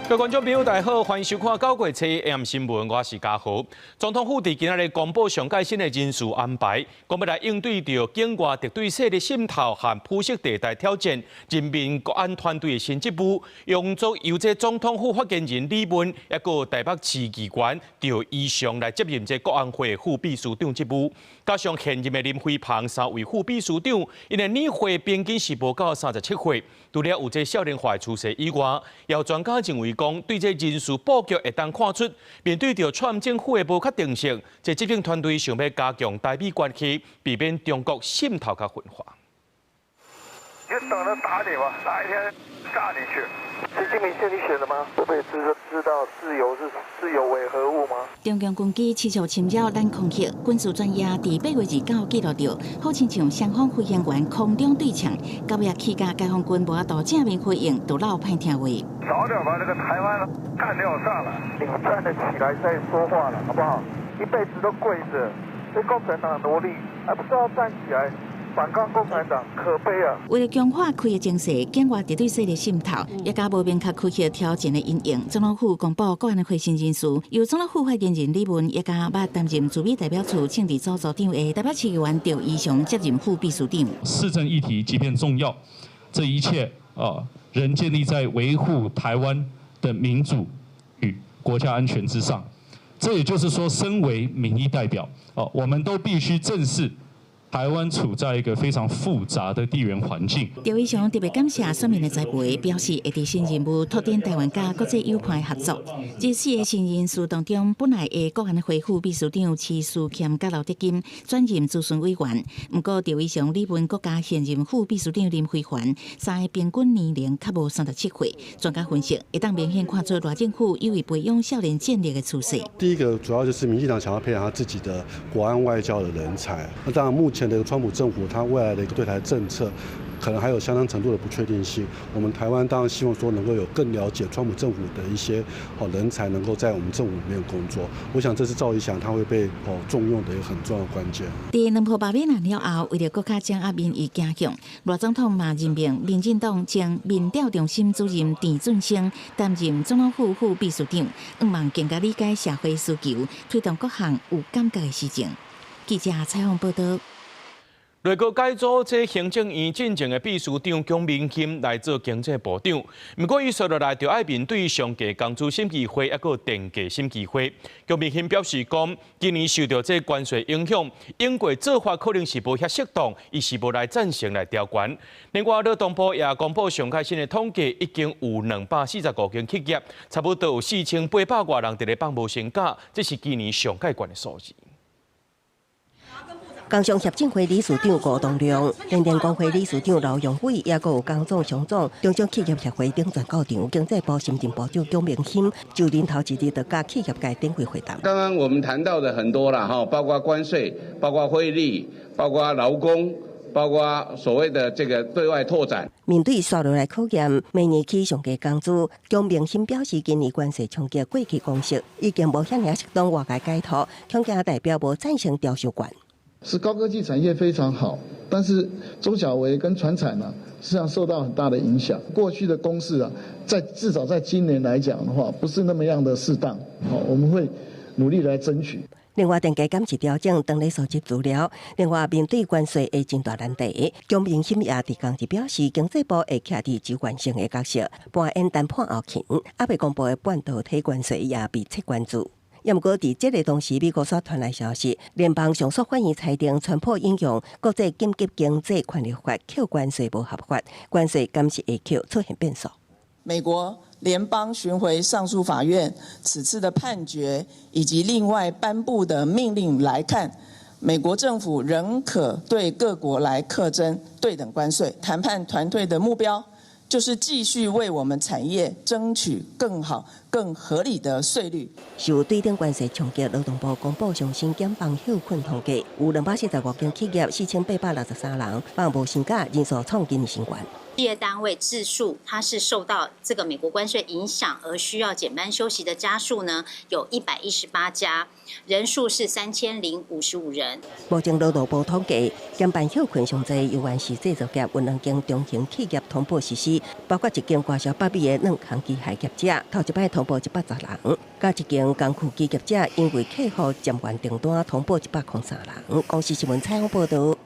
各位觀眾朋友，大家好，歡迎收看九月七 AM 新聞，我是嘉豪。總統府佇今仔日公布上蓋新的人事安排，講欲來應對著境外敵對勢力滲透和灰色地帶挑戰，任命國安團隊的新職務，用作由這總統府發言人李文，抑閣台北市議員趙怡翔來接任這國安會副秘書長職務，加上現任的林飛帆三位副秘書長，𪜶的年歲平均是無到37歲。除了有這少年化的趨勢以外，也有專家認為講，對這人事布局會當看出，面對著川政府的無確定性，這執政團隊想欲加強台美關係，避免中國滲透佮分化。就等著打你吧，哪一天炸你去？習近平是你選的嗎？不會知道自由是自由為何物嗎？中共軍機持續侵擾咱空域，軍事專家佇8月29記錄著，好親像雙方飛行員空中對嗆，到尾氣甲解放軍無法度正面回應，就落歹聽話。早點把這個台灣幹掉算了，你站得起來再說話了，好不好？一輩子都跪著，被共產黨奴隸，還不知道站起來。反抗共產黨，可悲啊！為了強化區域情勢，境外敵對勢力滲透，也佮無明確區域挑戰的因應，總統府公布國安會新人事，由總統府發言人李文，也佮捌擔任駐美代表處政治組組長的台北市議員趙怡翔接任副秘書長。市政議題即便重要，這一切啊，仍建立在維護台灣的民主與國家安全之上。這也就是說，身為民意代表，哦，我們都必須正視台灣處在一個非常複雜的地緣環境。趙怡翔特別感謝選民的栽培，表示會佇新任務拓展台灣佮國際友伴合作。這四個新人事當中，本來的國安會副秘書長徐思謙佮劉德金轉任諮詢委員。毋過趙怡翔、李文閣佮現任副秘書長林飛帆三个平均年齡較無37歲。專家分析，會當明顯看出賴政府有意培養少年戰力的趨勢。第一個主要就是民進黨想要培養他自己的國安外交的人才。那當然目前的川普政府，他未來的一個對台政策，可能還有相當程度的不確定性。我們台灣當然希望說能夠有更了解川普政府的一些好人才，能夠在我們政府裡面工作。我想這是趙怡翔他會被哦重用的一個很重要的關鍵。佇兩波罷免案了後，為著閣較掌握民意傾向，賴總統嘛任命民進黨前民調中心主任田俊生擔任總統府副秘書長，向望更加理解社會需求，推動各項有感覺的施政。記者採訪報導。內閣改組這行政院進前的秘書長蔣明钦來做經濟部長，毋過伊紲落來就愛面對上低工資審議會，抑閣電價審議會。蔣明钦表示講，今年受著這關稅影響，英國做法可能是無遐適當，伊是無來贊成來調懸。另外，勞動部也公布上蓋新的統計，已經有245間企業，差不多有4800外人佇咧放無薪假，這是今年上蓋懸的數字。工商協進會理事長吳東亮、聯電工會理事長劉陽偉，抑閣有工總、商總、中小企業協會等全到場。經濟部新任部長蔣明钦就任頭一日就佮企業界展開會談。剛剛我們談到的很多啦，哈，包括關稅、包括匯率、包括勞工、包括所謂的這個對外拓展。面對紲落來考驗，明年起上低工資，蔣明钦表示，今年關稅衝擊過去共識已經無遐爾適當外界解套，恐驚代表無贊成調收懸。是高科技產業非常好，但是中小微跟傳產呢，實際上受到很大的影響。過去的公式啊，在至少在今年來講的話，不是那麼樣的適當。好，我們會努力來爭取。另外，電價監視調整，當咧收集資料。另外，面對關稅的真大難題，蔣明钦也佇同日表示，經濟部會徛佇周全性的角色，扮演談判後勤。猶未公布的半導體關稅也密切關注。毋過，佇這个同時，美國煞傳來消息，聯邦上訴法院裁定，川普引用國際緊急經濟權力法扣關稅無合法，關稅敢是會扣出現變數。美國聯邦巡迴上訴法院此次的判決以及另外頒布的命令來看，美國政府仍可對各國來課徵對等關稅。談判團隊的目標就是繼續為我們產業爭取更好、更合理的稅率。受對等關稅衝擊，勞動部公布上新減放歇困統計，有245間企業4863人放無薪假，人數創今年新高。事業單位自述，它是受到這個美國關稅影響而需要減班休息的家數呢，有118家，人數是3055人。目前勞動部統計，減班歇睏上濟猶原是製造業，有兩間中型企業通報實施，包括一間外銷北美的軟鋼機械業者，頭一擺通報110人，佮一間工具機業者，因為客戶減員訂單通報103人。公視新聞採訪報導。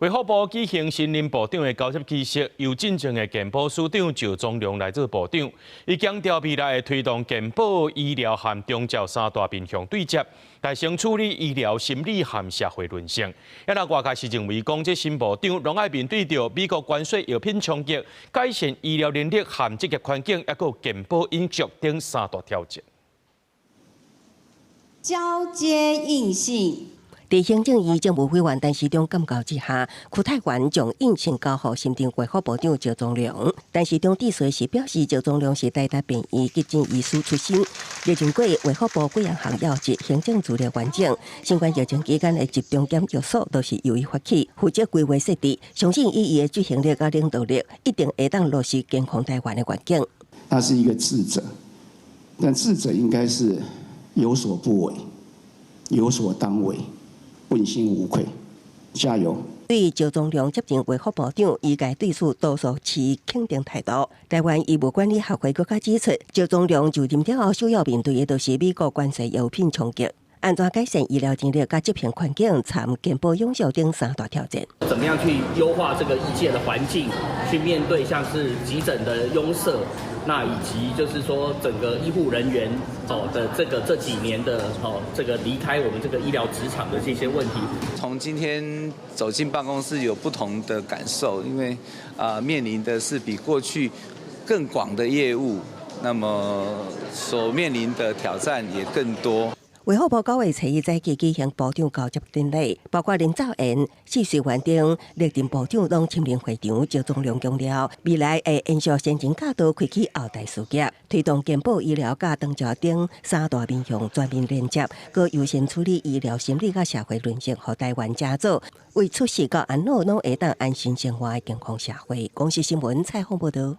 衛福部舉行新任部長的交接儀式，由進前的健保署長趙宗龍來做部長。伊強調未來會推動健保、醫療和長照三大面向對接，提升處理醫療、心理和社會韌性。抑若外界是認為講，這新部長攏愛面對著美國關稅藥品衝擊、改善醫療能力和職業環境，抑閣健保永續等三大挑戰。交接印信。佇行政院政務委員陳時中監教之下，區泰元將印信交予新任衛福部長趙宗龍。陳時中致辭時表示，趙宗龍是台大病院急診醫師出身，歷任過衛福部幾項要職，行政資歷完整。新冠疫情期間的集中檢疫所都是由伊發起，負責規劃設置，相信以伊的執行力佮領導力，一定會當落實健康台灣的願景。他是一個智者，但智者應該是有所不為，有所當為。問心無愧，加油！對趙宗龍接任衛福部長，醫界對此多數持肯定態度。台灣醫務管理學會閣較指出，趙宗龍就任了後，首要面對的就是美國關稅藥品衝擊，按怎改善醫療能力佮執行環境，參健保永續等三大挑戰。怎麼樣去優化這個醫界的環境，去面對像是急診的擁塞，那以及就是說整個醫護人員哦的這個這幾年的哦這個離開我們這個醫療職場的這些問題。從今天走進辦公室有不同的感受，因為啊面臨的是比過去更廣的業務，那麼所面臨的挑戰也更多。衛福部9月初一早起舉行部長交接典禮，包括林祖賢、謝瑞元等歷任部長攏親臨會場。趙宗龍強調，未來會延續先人教導，開啟後代事業，推動健保、醫療佮長照等三大面向全面連接，閣優先處理醫療、心理佮社會韌性，予台灣成做為出世到安老攏會當安心生活的健康社會。公視新聞採訪報導。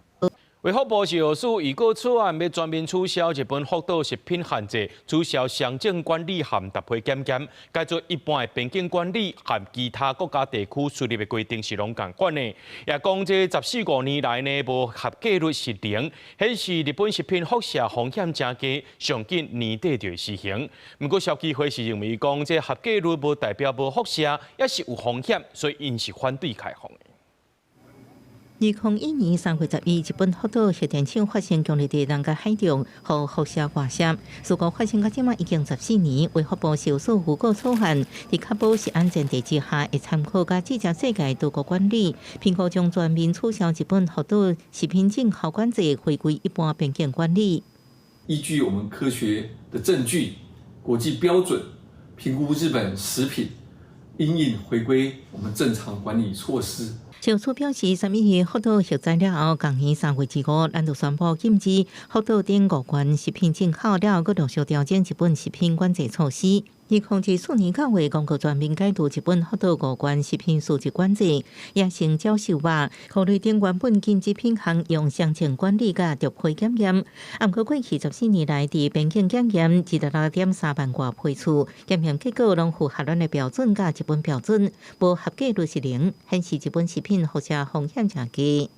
衛福部食藥署預告草案欲全面取消日本福島食品限制，取消雙證管理和特批檢驗，改做一般的邊境管理和其他國家地區輸入的規定是攏仝款的。也講這十四五年來呢，無合格率是零，顯示日本食品輻射風險誠低，上緊年底就會施行。毋過消基會是認為講，這合格率無代表無輻射，抑是有風險，所以𪜶是反對開放的。2001年3月11，日本福島核電廠發生強烈地震佮海浪，予輻射外洩。事故發生到這馬已經14年，衛福部食藥署預告草案，佇確保食安前提之下，會參考佮借鑑世界多國管理，評估將全面取消日本福島食品進口管制，回歸一般邊境管理。依據我們科學的證據、國際標準，評估日本食品應應回歸我們正常管理措施。食藥署表示，3.11福島核災了後，仝年3月25，咱就宣布禁止福島等五縣食品進口了後，閣陸續調整日本食品管制措施。2024年9月，公告全面解除日本福島五縣食品輸入管制，也先照瘦肉、穀類等原本禁止品項用雙證管理佮逐批檢驗。毋過過去14年來，佇邊境檢驗26.3萬外批次，檢驗結果攏符合咱的標準佮日本標準，無合格率是零，顯示日本食品輻射風險誠低。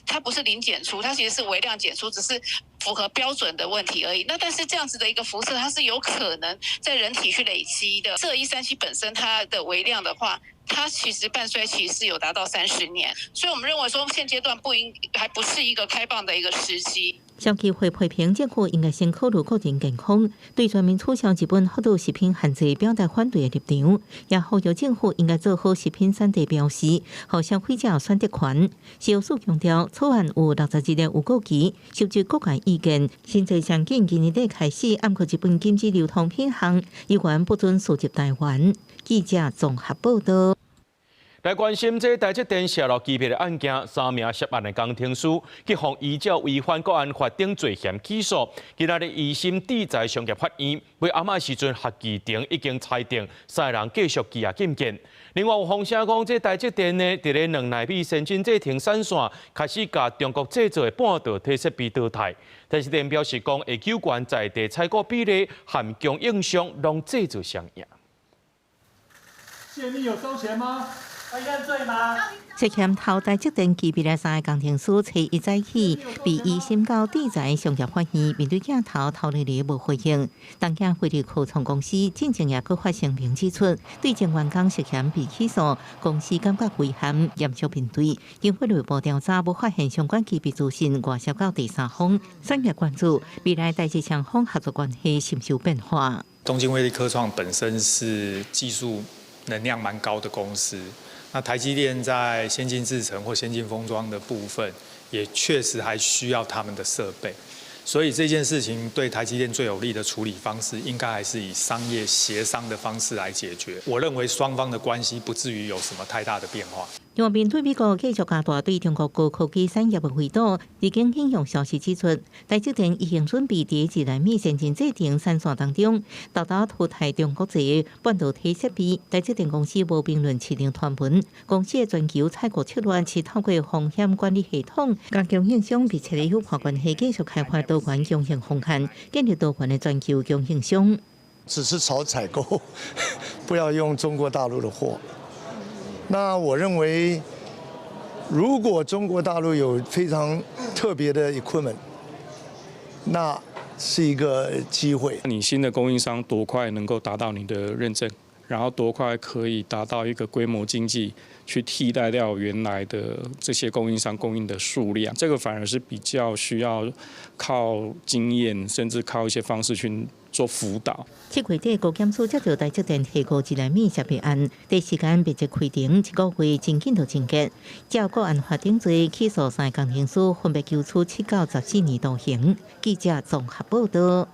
它不是零檢出，它其實是微量檢出，只是符合標準的問題而已。那但是這樣子的一個輻射，它是有可能在人體去累積的。銫137本身它的微量的話，它其實半衰期是有達到30年，所以我們認為說現階段不應，還不是一個開放的一個時機。消基會批評政府應該先考慮個人健康，對全面取消日本福島食品限制表達反對的立場，也呼籲政府應該做好食品產地標示，予消費者有選擇權。食藥署強調，草案有60日的預告期，收集各界意見，新制上緊今年底開始，毋過日本禁止流通品項，猶原不准輸入台灣。記者綜合報導。來關心這台積電洩露機密的案件，三名涉案的工程師去予依照違反國安法等罪嫌起訴。今仔日一審佇在商業法院，尾暗仔時陣，合議庭已經裁定三个人繼續羈押禁見。另外有風聲講，這台積電呢，佇咧兩納米先進製程產線開始共中國製造的半導體設備淘汰。台積電表示講，會糾懸在地採購比例和供應商攏製造相應。謝你有收錢嗎？會認罪嗎？涉嫌偷台積電機密的三个工程師，初一早起被移審到佇在商業法院，面對鏡頭頭日日無回應。東京輝立科創公司進前也閣發聲明指出，對前員工涉嫌被起訴，公司感覺遺憾，嚴肅面對。經法律部調查，無發現相關機密資訊外洩到第三方，產業關注未來台日雙方合作關係是毋是有變化。東京威力科創本身是技術能量蠻高的公司。那台積電在先進製程或先進封裝的部分，也確實還需要他們的設備，所以這件事情對台積電最有利的處理方式，應該還是以商業協商的方式來解決。我認為雙方的關係不至於有什麼太大的變化。另外，面對美國繼續加大對中國高科技產業的圍堵，日經引用消息指出，台積電已經準備佇二納米先進製程產線當中，大大淘汰中國製的半導體設備。台積電公司無評論市場傳聞，公司的全球採購策略是透過風險管理系統，佮供應商密切的夥伴關係，繼續開發多元供應方案，建立多元的全球供應商。只是少採購，不要用中國大陸的貨。那我認為，如果中國大陸有非常特別的 equipment，那是一個機會。你新的供應商多快能夠達到你的認證，然後多快可以達到一個規模經濟，去替代掉原來的這些供應商供應的數量，這個反而是比較需要靠經驗，甚至靠一些方式去做輔導。7月底，高檢署接到台積電提高二納米設備案，第一時間密集開庭，一個月真緊就終結。照國安法定罪起訴三个工程師，分別求處7到14年徒刑。記者綜合報道。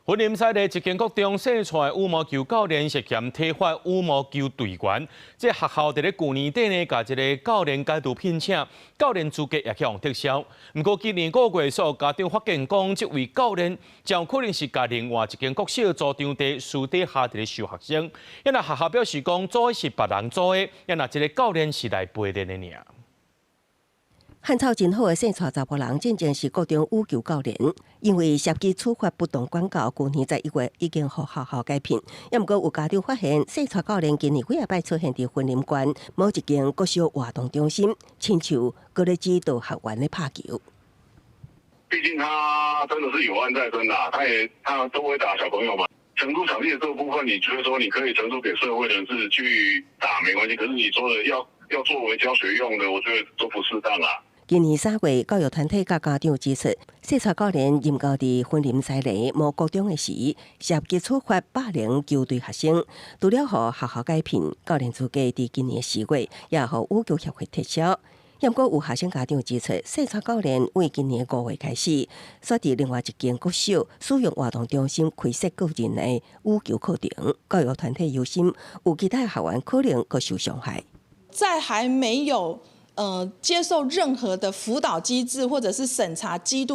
雲林西麗一間國中細帶羽毛球教練涉嫌體罰羽毛球隊員，這學校佇咧舊年底呢，共這个教練解除聘請，教練資格也予撤銷。毋過今年5月，所有家長發現講，這位教練真有可能是共另外一間國小租場地私底下佇咧收學生。因為學校表示講，組的是別人組的，因為這个教練是來陪練的爾。漢草真好的細帶查埔人，進前是國中羽球教練，因為涉及處罰不當管教，舊年11月已經予學校解聘。也毋過有家長發現，細帶教練今年幾仔擺出現佇雲林縣某一間國小活動中心，親像閣咧指導學員咧拍球。畢竟他真的是有案在身啦，他也他都會打小朋友嘛。承租場地的這個部分，你覺得說你可以承租給社會人士去打沒關係，可是你說的要作為教學用的，我覺得都不適當啦。今年3月，教育團體佮家長指出，細帶教練任教佇雲林西麗某國中的時，涉及處罰霸凌球隊學生，除了予學校解聘，教練資格佇今年4月也予羽球協會撤銷。毋過有學生家長指出，細帶教練為今年5月開始，煞佇另外一間國小使用活動中心開設個人的羽球課程，教育團體憂心有其他學員可能閣受傷害。在還沒有接受任何的輔導機制或者是審查機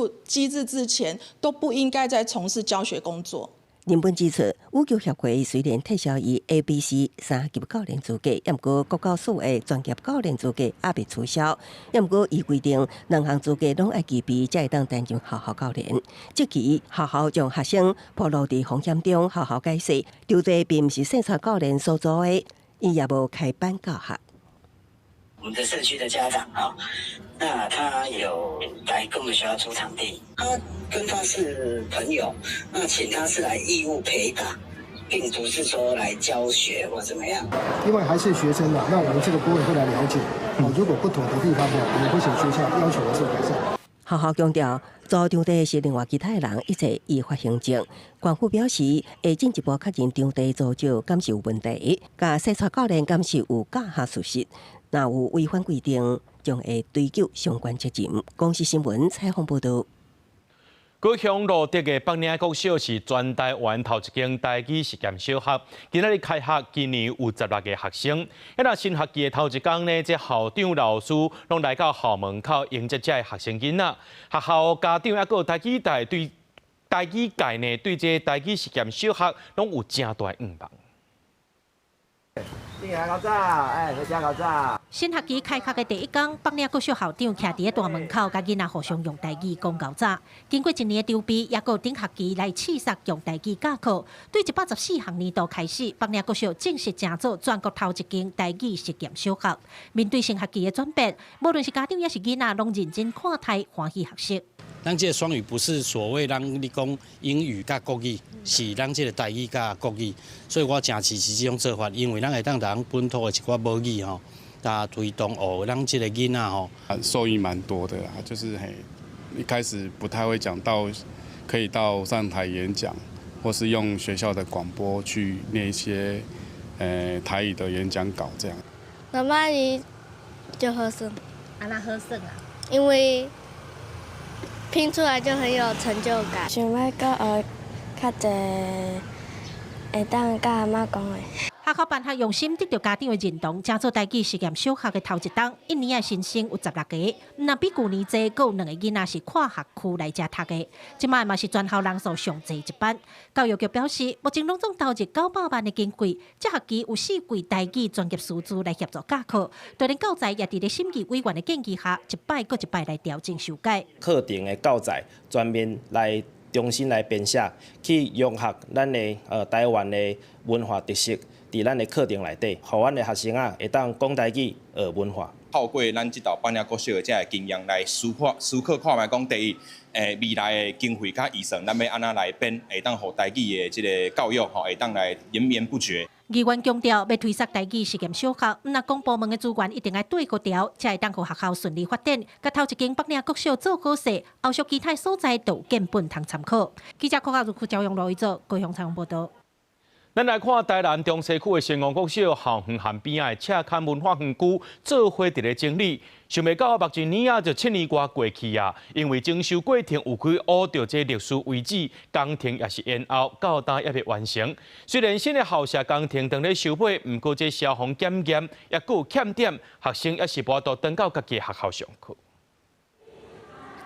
制之前，都不應該再從事教學工作。林本指出，羽球協會雖然撤銷伊 A、B、C 三級教練資格，毋過國教署的專業教練資格猶未取消。毋過依規定，兩項資格攏愛具備，才會當擔任學校教練。這期學校將學生暴露佇風險中，學校解釋，場地並毋是細帶教練所租的，伊也無開班教學。我們的社區的家長啊，那他有來跟我們學校租場地，他跟他是朋友，那請他是來義務陪打，並不是說來教學或怎麼樣。因為還是學生嘛，那我們這個部分會來了解。哦，如果不妥的地方，我們會請學校要求做改善。學校強調，租場地是另外其他的人，一切依法行政。縣府表示，會進一步確認場地租借敢是有問題，佮細帶教練敢是有教學事實。若有違反規定，將會追究相關責任。公視新聞採訪報導。高雄蘆竹的北嶺國小是全台灣頭一間台語實驗小學，今仔日開學，今年有16個學生。彼新學期的頭一工呢，這校長、老師攏來到校門口迎接這个學生囡仔。學校家長猶閣有台語界對台語界呢，對這台語實驗小學攏有誠大願望。較早，哎，回家較早。新學期開學的第一工，北嶺國小校長徛佇大門口，佮囡仔互相用台語講厚早。經過一年的籌備，猶閣頂學期來試實用台語教課。對114學年度開始，北嶺國小正式成做全國頭一間台語實驗小學。面對新學期的轉變，無論是家長抑是囡仔，攏認真看待，歡喜學習。咱這個雙語不是所謂咱你講英語佮國語，是咱這個台語佮國語，所以我誠支持這種做法，因為咱會當咱本土的一寡母語吼，啊推動予咱這個囡仔吼。受益蠻多的啦，就是嘿，一開始不太會講到，可以到上台演講，或是用學校的廣播去念一些，台語的演講稿這樣。媽媽你就好耍。按怎好耍啊？因為拼出來就很有成就感。想欲閣學較濟會當佮阿嬤講的。學校辦學用心得著家長的認同，成做台語實驗小學的頭一冬，一年的新生有16个，毋但比舊年濟，閣有兩个囡仔是跨學區來遮讀的。這擺嘛是全校人數上濟一班。教育局表示，目前攏總投入900萬的經費，這學期有四位台語專業師資來協助教課。就連教材也佇咧審議委員的建議下，一擺閣一擺來調整修改。課程的教材全面來重新來編寫，去融合咱的台灣的文化特色。佇咱的課程內底，予阮的學生啊會當講台語、學文化。透過咱這道北嶺國小的這个經驗來思考思考看覓講，第一，未來的經費佮預算，咱欲按怎來編，會當予台語的這个教育吼，會當來延綿不絕。議員強調，欲推捒台語實驗小學，毋但公部門的資源一定愛對個調，才會當予學校順利發展。共頭一間北嶺國小做好勢，後續其他所在都有見本通參考。記者郭家如區朝陽羅一做高雄採訪報導。咱來看台南中西區的成功國小校園和邊仔的赤崁文化園區做伙佇咧整理，想袂到目前年仔就7年外過去啊，因為整修過程有去挖著這歷史遺址，工程也是延後，到今猶未完成。雖然新的校舍工程正咧籌備，毋過這消防檢驗猶閣有欠點，學生猶是無法度轉到家己的學校上課。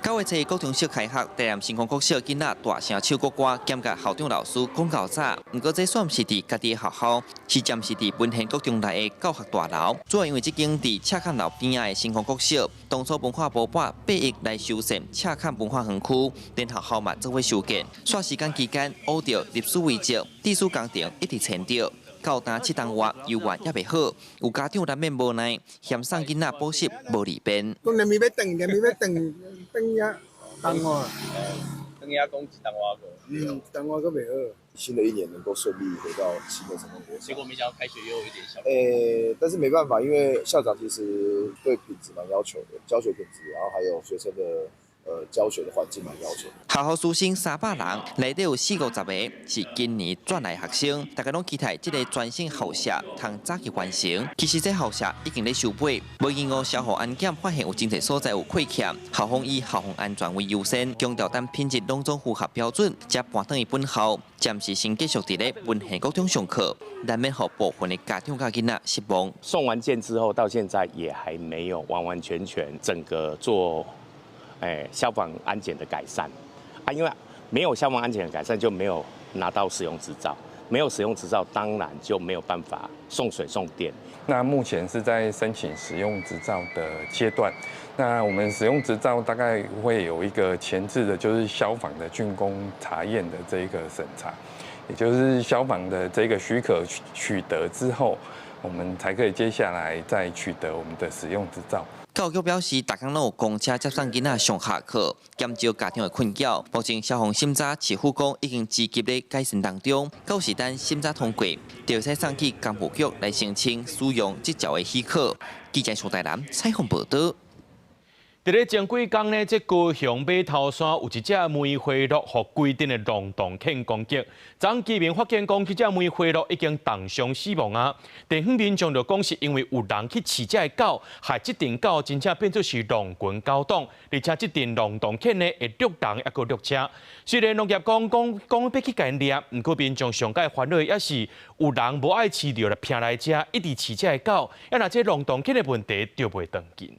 9月初國中小開學，台南成功國小囡仔大聲唱國歌，兼佮校長老師講厚早。毋過這煞毋是佇家己的學校，是暫時佇文獻國中內的教學大樓。主要因為這間佇赤崁樓邊仔的成功國小，當初文化部撥8億來修繕赤崁文化園區，連學校嘛做伙修建。煞時間期間，挖著歷史遺跡，治水工程一直牽著。到今7冬外，猶原猶未好，有家長難免無奈，嫌送囡仔補習無利便。講連咪欲轉，連咪欲轉，轉遐冬外。轉遐講一冬外個。嗯，一冬外閣袂好。新的一年能夠順利回到新的成功國小。結果沒想到開學又有一點小。但是沒辦法，因為校長其實對品質蠻要求的，教學品質，然後還有學生的教學的環境蠻要求。學校師生300人，內底有四五十個是今年轉來學生，大家攏期待這个全新校舍通早日完成。其實這校舍已經咧修補，無經過消防安檢，發現有真濟所在有虧欠。校方以校方安全為優先，強調等品質攏總符合標準，才搬轉去本校。暫時先繼續佇咧文獻國中上課，難免予部分的家長佮囡仔失望。送完件之後，到現在也還沒有完完全全整個做。消防安檢的改善啊，因為沒有消防安檢的改善，就沒有拿到使用執照，沒有使用執照，當然就沒有辦法送水送電。那目前是在申請使用執照的階段。那我們使用執照大概會有一個前置的，就是消防的竣工查驗的這一個審查，也就是消防的這個許可取得之後，我們才可以接下來再取得我們的使用執照。教育局表示，逐工攏有公車接送囡仔上下課，減少家長的困擾。目前消防審查市府講已經積極咧改善當中，到時等審查通過，就會使送去工務局來申請使用執照的許可。記者蘇台南採訪報導。佇咧前幾工呢，這高雄碼頭山有一隻梅花鹿，予規陣的浪蕩犬攻擊。昨居民發現講，這隻梅花鹿已經凍傷死亡啊！地方民眾就講是因為有人去飼這个狗，害這陣狗真正變做是狼群狗黨，而且這陣浪蕩犬呢會掠人，抑閣掠車。雖然農業講講講欲去共𪜶掠，毋過民眾上蓋煩惱的抑是有人無愛飼料來拚來遮，一直飼這个狗，啊若這浪蕩犬的問題就袂斷根。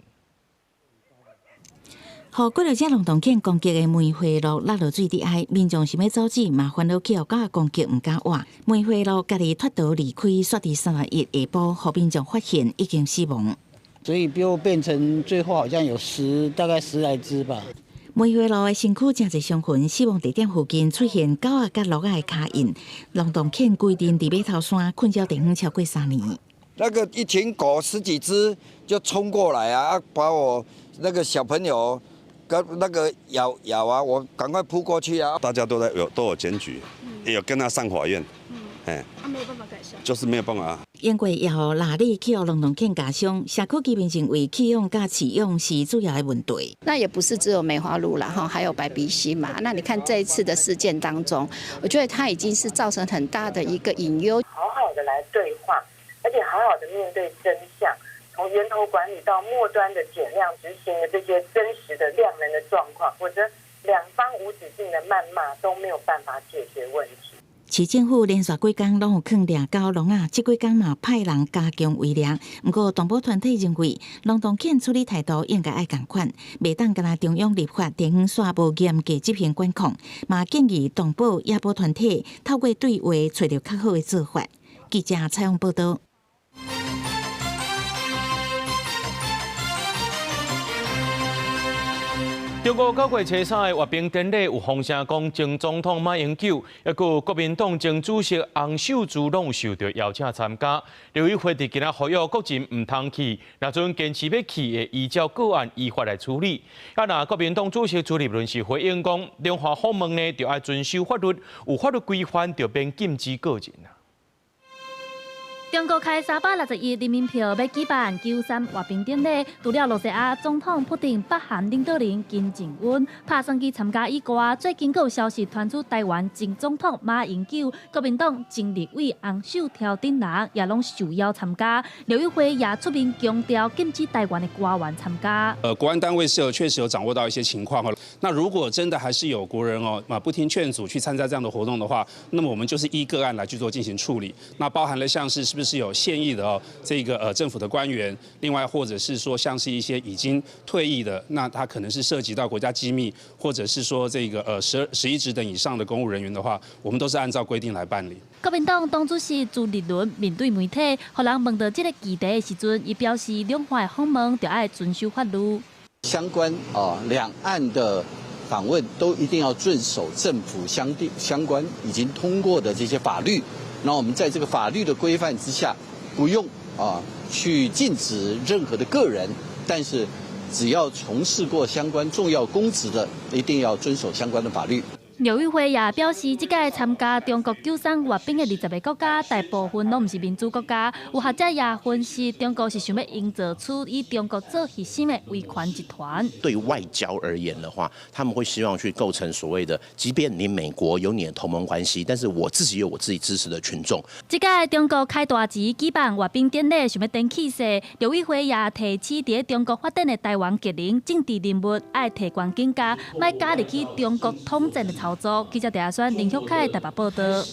予幾落隻浪蕩犬攻擊的梅花鹿落落水底下，民眾想欲阻止，嘛煩惱去予狗攻擊，毋敢活。梅花鹿家己脫逃離開，煞佇31下晡，予民眾發現已經死亡。所以就變成最後好像有十，大概十來隻吧。梅花鹿的身軀誠濟傷痕，死亡地點附近出現狗仔佮鹿仔的跤印。浪蕩犬規陣佇碼頭山困擾地方超過3年。那個一群狗十幾隻就衝過來啊，把我那個小朋友。那個咬咬啊！我趕快撲過去啊！大家都在有都有檢舉，也有跟他上法院，哎，啊，沒有辦法改善，就是沒有辦法。因為也予獵日去予浪蕩犬咬傷，社區居民認為棄養佮飼養是主要的問題。那也不是只有梅花鹿啦，哈，還有白鼻心嘛。那你看這一次的事件當中，我覺得它已經是造成很大的一個隱憂。好好的來對話，而且好好的面對真相。從源頭管理到末端的減量執行的這些真實的量能的狀況，否則兩方無止境的謾罵都沒有辦法解決問題。市政府連續幾工攏有囥掠狗籠仔，這幾工嘛派人加強圍掠。毋過動保團體認為，浪蕩犬處理態度應該愛仝款，袂當干焦中央立法，地方煞無嚴格執行管控，嘛建議動保野保團體透過對話，揣著較好的做法。記者採訪報導。中國九月初三的閱兵典禮有風聲講，前總統馬英九，抑閣國民黨前主席洪秀柱攏有受著邀請參加。陸委會佇今仔呼籲國人毋通去，若陣堅持欲去，會依照個案依法來處理。啊，若國民黨主席朱立倫是回應講，兩岸訪問呢，著愛遵守法律，有法律規範就免禁止個人啊。中國開361人民票欲舉辦93閱兵典禮，除了露西亞總統普丁、北韓領導人金正恩拍算去參加以外，最近閣有消息傳出台灣前總統馬英九、國民黨前立委洪秀柱等人也攏受邀參加。陸委會也出面強調禁止台灣的官員參加。國安單位是有確實有掌握到一些情況。那如果真的還是有國人哦，啊不聽勸阻去參加這樣的活動的話，那麼我們就是依個案來去做進行處理。那包含了像是是不是有現役的哦，這個政府的官員，另外或者是說像是一些已經退役的，那他可能是涉及到國家機密，或者是說這個11職等以上的公務人員的話，我們都是按照規定來辦理。國民黨黨主席朱立倫面對媒體，予人問到這個議題的時陣，伊表示兩岸訪問就愛遵守法律。相關啊，兩岸的訪問都一定要遵守政府相關已經通過的這些法律。那我們在這個法律的規範之下，不用啊去禁止任何的個人，但是只要從事過相關重要公職的，一定要遵守相關的法律。陸委會也表示，這屆參加中國93閱兵的20個國家，大部分攏毋是民主國家。有學者也分析，中國是想欲營造出以中國做核心的威權集團。對外交而言的話，他們會希望去構成所謂的，即便你美國有你的同盟關係，但是我自己有我自己支持的群眾。這屆中國開大錢舉辦閱兵典禮，想欲展氣勢。陸委會也提醒，佇中國發展的台灣籍人、政治人物，愛提懸警覺，莫加入去中國統戰的操作。記者鄭亞軒、林旭凱台北報道。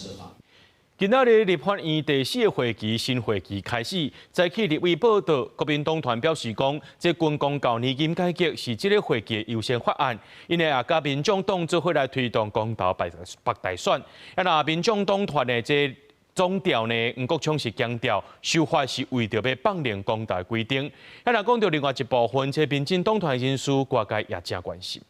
今仔日立法院第四個會期新會期開始，早起立委報道，國民黨團表示講，這軍公教年金改革是這个會期的優先法案，𪜶會也佮民眾黨做伙來推動公投北大選。啊，若民眾黨團的這總調呢，黃國昌是強調修法是為著欲放任公投的規定。啊，若講著另外一部分，這民進黨團人士外界也誠關心。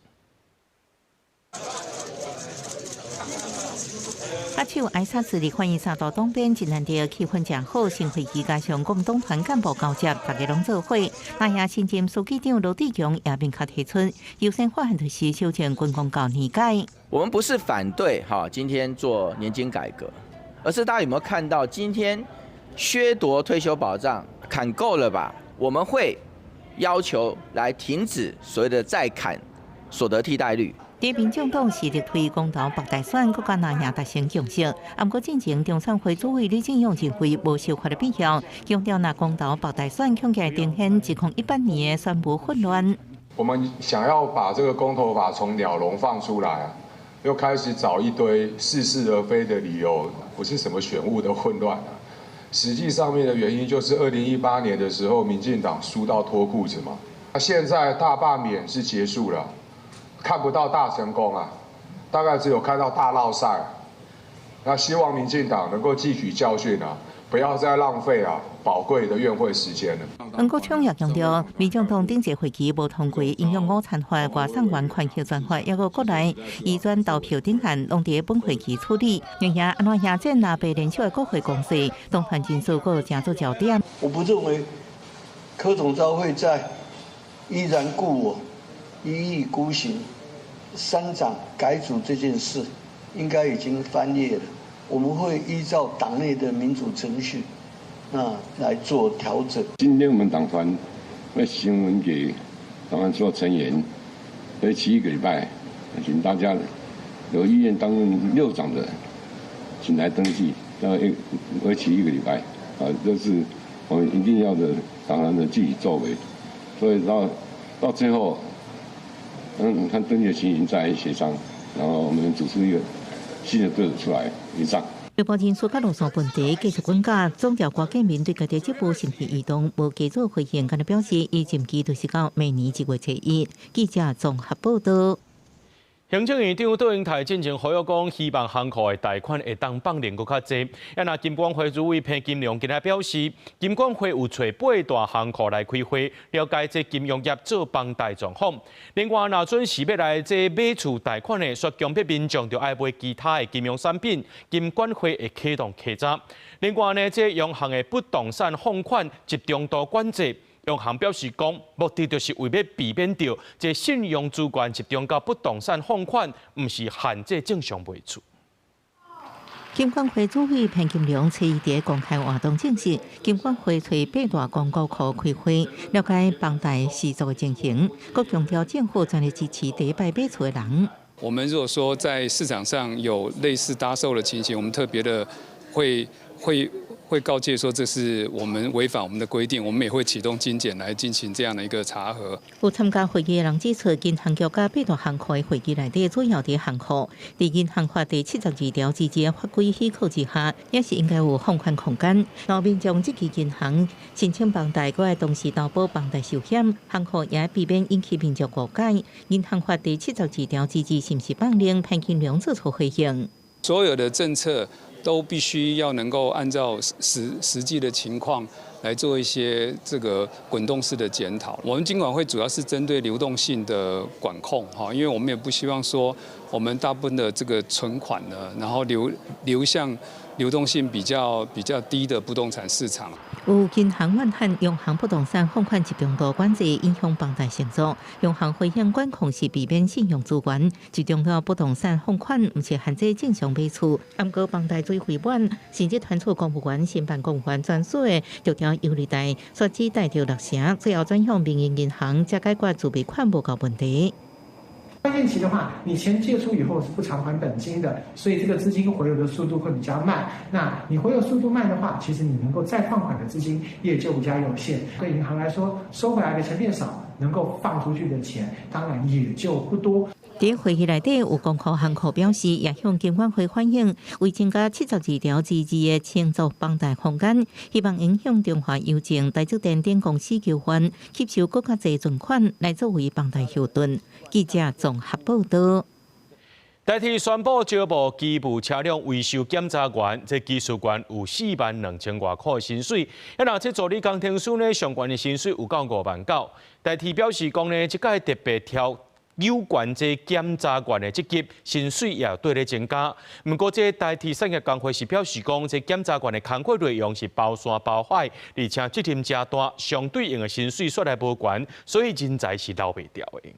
阿手挨沙子立法院三道東邊，真難得氣氛誠好，新會期加上國民黨團幹部交接，大家攏做伙。那也新任書記長羅智強也明確提出，優先法案就是修正軍公教年改。我們不是反對哈，今天做年金改革，而是大家有沒有看到今天削奪退休保障砍夠了吧？我們會要求來停止所謂的再砍所得替代率。佇民眾黨是力推公投綁大選，閣佮藍營達成共識。毋過進前中選會主委李進勇認為無修法的必要，強調若公投綁大選恐驚呈現2018年的選務混亂。我們想要把這個公投法從鳥籠放出來，又開始找一堆似是而非的理由，不是什麼選務的混亂啊。實際上面的原因就是2018年的時候，民進黨輸到脫褲子嘛。那現在大罷免是結束了。看不到大成功啊，大概只有看到大落賽。那希望民進黨能夠汲取教訓啊，不要再浪費啊寶貴的院會時間了。黃國昌也強調，民眾黨頂一會期無通過營養午餐法、外送員權益專法，抑閣國內移轉投票等案，攏佇本會期處理。然而，按怎贏戰藍白聯手的國會攻勢，黨團人數閣成做焦點。我不認為柯總召會再依然故我，一意孤行，三長改組這件事應該已經翻頁了。我們會依照黨內的民主程序，那來做調整。今天我們黨團會行文給黨團所有成員，為期一個禮拜，請大家有意願擔任六長的，請來登記，然後一為期一個禮拜，啊，這是我們一定要的黨團的具體作為。所以到最後。看登記的情形再協商，然後我們組出一個新的隊伍出來以上。微博人數佮路線問題繼續滾價，總調郭建民對家己職務是毋是異動無加做回應，干焦表示伊任期就是到明年1月31日。記者綜合報道。行政院長卓榮泰進前呼籲講，希望行庫的貸款會當放量閣較濟。啊，若金管會主委彭金龍今仔表示，金管會有揣八大行庫來開會，了解這金融業做房貸狀況。另外，若準時欲來這買厝貸款的，煞強迫民眾著愛買其他的金融產品，金管會會啟動稽查。另外呢，這央行的不動產放款集中度管制。央行表示講，目的就是為欲避免著這信用資源集中到不動產放款，毋是限制正常賣厝。金管會主委彭金龍初一佇公開活動證實，金管會揣八大公估庫開會，了解房貸施作的情形，閣強調政府全力支持第一擺買厝的人。我們如果說在市場上有類似搭售的情形，我們特別的會告誡說，這是我們違反我們的規定，我們也會啟動金檢來進行這樣的一個查核。有參加會議的人指出，銀行局佮八大行庫的會議內底，主要佇行庫，佇銀行法第72條之二的法規許可之下，也是應該有放寬空間。若民眾這期銀行申請房貸，閣愛同時投保房貸壽險，行庫也避免引起民眾誤解。銀行法第72條之二是毋是放寬？彭金龍做出回應。所有的政策都必須要能夠按照實際的情況來做一些這個滾動式的檢討。我們金管會主要是針對流動性的管控，哈，因為我們也不希望說我們大部分的這個存款呢，然後流向流動性比較低的不動產市場。有銀行怨恨央行不動產放款集中度管制影響房貸成數，央行回應管控是避免信用資源集中到不動產放款，毋是限制正常買厝。毋過房貸水費滿，甚至傳出公務員申辦公務員專屬的獨條優利貸，煞只貸著六成，最後轉向民營銀行，才解決自備款無夠問題。關鍵期的話，你錢借出以後是不償還本金的，所以這個資金回流的速度會比較慢。那你回流速度慢的話，其實你能夠再放款的資金也就比較有限。對銀行來說，收回來的錢變少，能夠放出去的錢當然也就不多。佇會議內底，有公庫行庫表示，也向金管會反映，為增加72條之二的承做房貸空間，希望影響中華郵政、台積電等公司求援，吸收閣較濟存款來作為房貸後盾。記者綜合報道。台鐵宣布招募機務車輛維修檢查員，這技術員有4萬2千外箍的薪水。啊，若這助理工程師呢，上懸的薪水有到5萬9。台鐵表示講呢，這擺特別調有關這檢查員的職級，薪水也綴咧增加。毋過，這台鐵產業工會是表示講，這檢查員的工作內容是包山包海，而且責任誠大，相對應的薪水煞來無懸，所以人才是留袂牢的。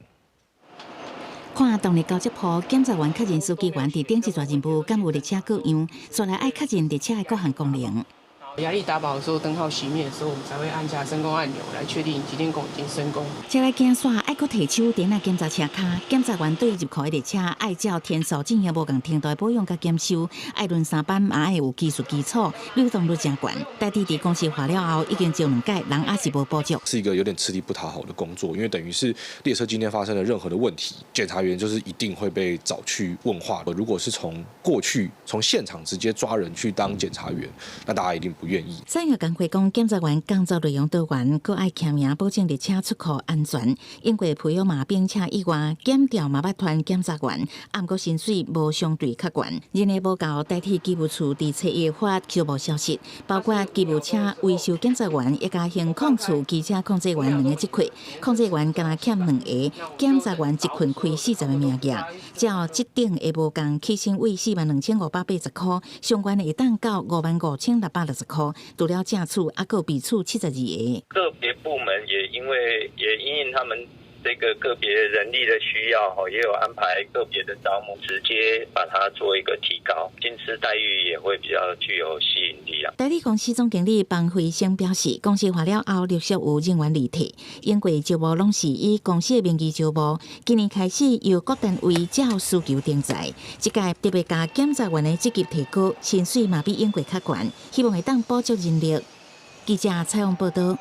看動力交接鋪檢查員確認書記員佇頂一逝任務敢有列車各樣，煞來愛確認列車的各項功能。壓力打飽的時候，燈號熄滅的時候，我們才會按下升弓按鈕來確定集電弓已經升弓。車內行線愛閣提手電仔檢查車跤，檢查員對入庫的列車愛照天數進行無仝程度的保養佮檢修，愛輪三班嘛愛有技術基礎，流動率誠懸。台鐵佇公司化了後，已經招兩屆，人猶是無補足。是一個有點吃力不討好的工作，因為等於是列車今天發生了任何的問題，檢查員就是一定會被找去問話。如果是從過去從現場直接抓人去當檢查員，那大家一定不願意。產業工會講，檢查員工作內容多元，閣愛簽名保證列車出庫安全。英國培育馬兵車以外，檢調嘛捌傳檢查員，毋過薪水無相對較懸。人力無夠，台鐵機務處佇初一發招募消息，包括機務車維修檢查員，以及行控處機車控制員兩個職缺，控制員干焦欠兩個，檢查員一群開40個名額。照這等的無仝起薪為42,580箍，上懸會當到55,660箍。除了正處，猶閣有備處72個。個別部門也因為也因應他們這個個別人力的需要，吼，也有安排個別的招募，直接把它做一個提高，薪資待遇也會比較具有吸引力啊。代理公司總經理方輝生表示，公司化了後，陸續有人員離退，因為招募攏是以公司的名義招募。今年開始由各單位照需求徵才，這屆特別共檢查員的職級提高，薪水嘛比英國較懸，希望會當補足人力。記者採訪報導。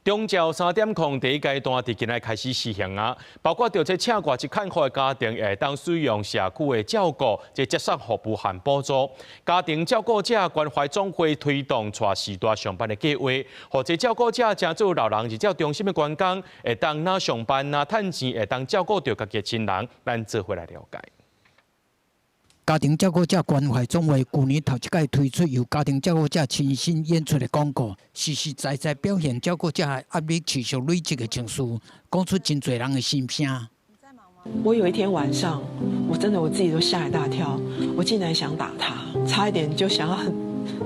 長照3.0第一階段佇今仔開始實行啊，包括著這請外籍看護的家庭會當使用社區的照顧、這接送服務和補助。家庭照顧者關懷總會推動帶序大上班的計劃，予這照顧者成做老人日照中心的員工，會當若上班若趁錢，會當照顧著家己親人，咱做伙來了解。家庭照顧者關懷總會舊年頭一擺推出由家庭照顧者親身演出的廣告，實實在在表現照顧者壓力持續累積的情緒，講出真濟人的心聲。我有一天晚上，我真的我自己都嚇一大跳，我竟然想打他，差一點就想要